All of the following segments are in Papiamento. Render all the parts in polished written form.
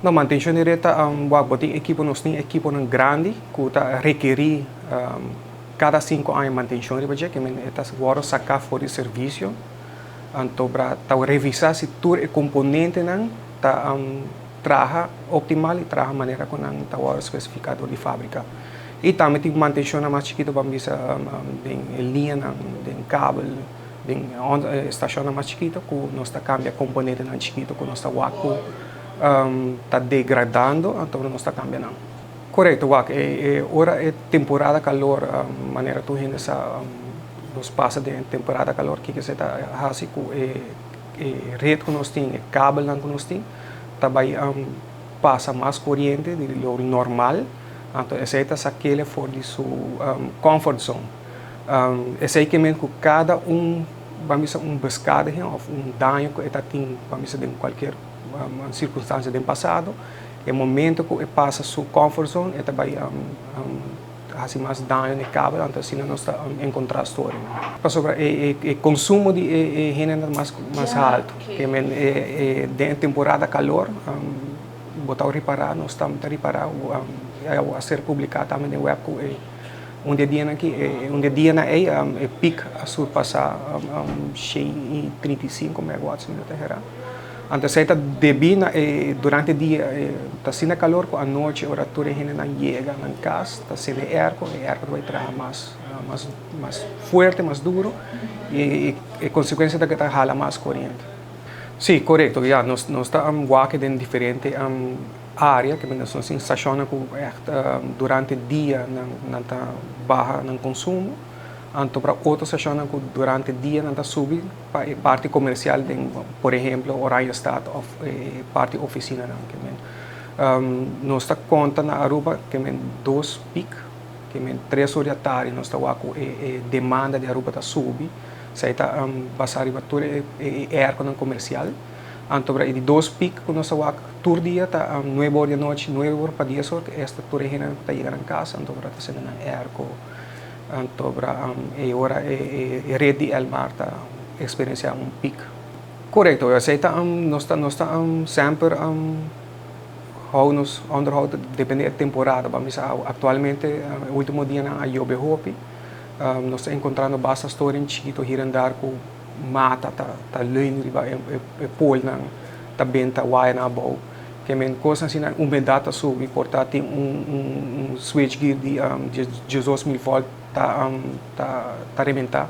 No, mantencion di red ta, wak, bo tin ekipo, nos tin ekiponan grandi ku ta rekerí kada 5 aña mantencion riba dje, ke men e ta wòrdu saká for di servisio. Anto pa ta revisá si tur e komponentenan ta traha optimal i traha manera ku nan ta wòrdu spesifiká dor di fábrika. I tambe tin mantencion mas chikitu, ban bisa den liñanan, den kabel, den stashonnan mas chikitu ku nos ta kambia komponentenan chikitu ku nos ta wak ku ta degradando, anto nos ta kambia nan. Korekto, wak, e ora e temporada kalor, manera tur hende sa, nos pasa den temporada kalor, kiko esei ta hasi ku e red ku nos tin, e kabelnan ku nos tin, ta bai pasa mas koriente di lo normal, anto esei ta sak'é for di su comfort zone. Esei ke men ku kada un, ban bisa, un beschadiging òf un daño ku e ta tin, ban bisa, den kualke sirkunstansia den pasado, e momento ku e pasa su comfort zone, e ta bai hasi mas daño na e kabel, anto asina nos ta enkontrá storing. Pasobra e konsumo di e hende mas mas altu. Ke men den temporada kalor, bo ta ripará, nos ta ripará, a ser publiká tambe den web ku e un di e dianan aki, un di e dianan ei e peak a surpasá 135 megawatts, mi no ta erá. Anto esei ta debí na e durante dia ta asina kalor ku anochi ora tur e hendenan yega nan kas ta sende airco, e airco ta bai traha mas mas mas fuerte, mas duro i e konsekuensia ta ku e ta hala mas koriente. Sí, korekto, ya, nos ta wak den diferente área, ke nos tin stashonnan ku ègt durante dia nan ta baha nan konsumo, anto pa otro stashonnan ku durante dia nan ta subi pa e parti komersial den, por ehemplo, Oranjestad òf e parti ofisinanan. Ke men nos ta konta na Aruba ke men dos peak, ke men 3 or di atardi nos ta wak ku e demanda di Aruba ta subi, esei ta basá riba tur e airconan komersial. Anto e di dos peak ku nos ta wak tur dia ta 9 or di anochi, 9 or pa 10 or, esta tur e hendenan ku ta yega nan kas, anto ta sende nan airco. Anto e ora e red di Elmar ta eksperensiá un peak. Korekto, esei ta nos ta semper hou nos onderhoud depende e temporada. Ban bisa aktualmente último dianan a yobe hopi, nos ta enkontrando basta storing chikitu hier en daar ku mata ta leun riba e polnan, ta benta wayanan abou. Ke men kos asina, humedat ta subi, por ta tin un switchgear di 12.000 volt ta rebentá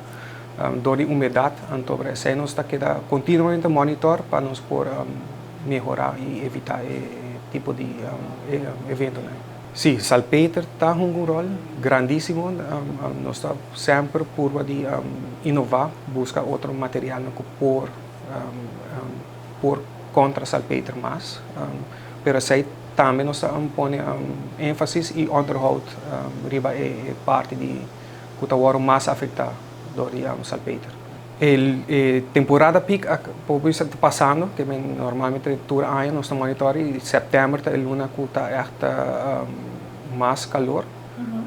dor di humedat. Anto esei nos ta keda kontinuamente monitor pa nos por mehorá i evitá e tipo di eventonan. Sí, salpeter ta hunga un ròl grandísimo. Nos ta semper purba di inová, buska otro materialnan ku por kontra salpeter mas, pero esei tambe nos ta pone énfasis i onderhoud riba e parti di ku ta wòrdu mas afektá dor di salpeter. E temporada peak por bisa ta pasando, ke men normalmente tur aña nos ta monitor i sèptèmber ta e luna ku ta ègt mas kalor.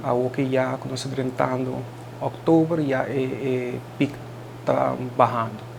Awor ku ya ku nos ta drentando òktober ya e peak ta bahando.